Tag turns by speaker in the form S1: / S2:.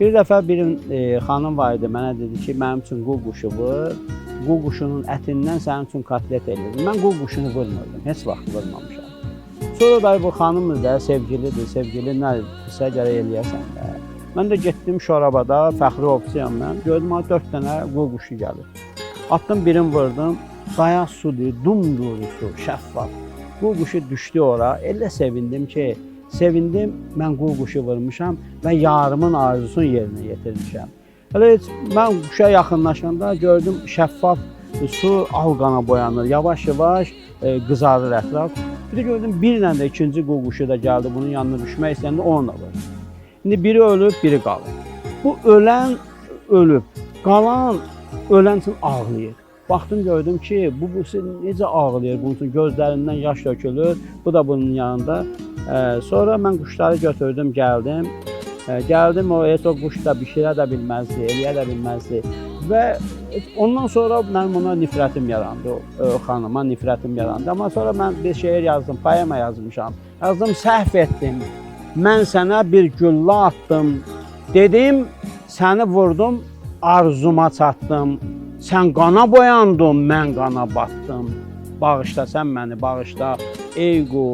S1: Bir dəfə bir xanım var idi, mənə dedi ki, mənim üçün qu quşu vur. Qu quşunun ətindən sənin üçün kotlet eləyirəm. Mən qu quşunu vurmurdum, heç vaxt vurmamışam. Sonra da bu xanımdır da, sevgilidir, sevgili nə pisə gərək eləyəsən də. Mən də getdim Şorabada, fəxri ovçuyam mən. Gördüm ha 4 dənə qu quşu gəlir. Atdım birini vurdum. Qaya sudur, dumduru su, şəffaf. Qu quşu düşdü ora. Elə sevindim ki, sevindim mən qu quşu vurmuşam və yarımın arzusunu yerinə yetirmişəm. Elə heç mən quşa yaxınlaşanda gördüm şəffaf su al qana boyanır. Yavaş-yavaş qızarır ətraf. Bir də gördüm bir dənə də ikinci qu quşu da gəldi bunun yanına düşmək istəyəndə onu da vurdu. İndi biri ölüb, biri qalıb. Bu ölən ölüb, qalan ölən üçün ağlayır. Baxdım gördüm ki, bu necə ağlayır, bunun üçün gözlərindən yaş tökülür. Bu da bunun yanında. Sonra mən quşları götürdüm, gəldim. Gəldim o heç o quş da bişirə də bilməzdi, eləyə də bilməzdi. Və ondan sonra mənim ona nifrətim yarandı, o xanıma nifrətim yarandı. Amma sonra mən bir şeir yazdım, poema yazmışam. Yazdım, səhv etdim. Mən sənə bir güllə atdım. Dedim, səni vurdum, arzuma çatdım. Sən qana boyandın, mən qana batdım. Bağışla sən məni, bağışla ey qu.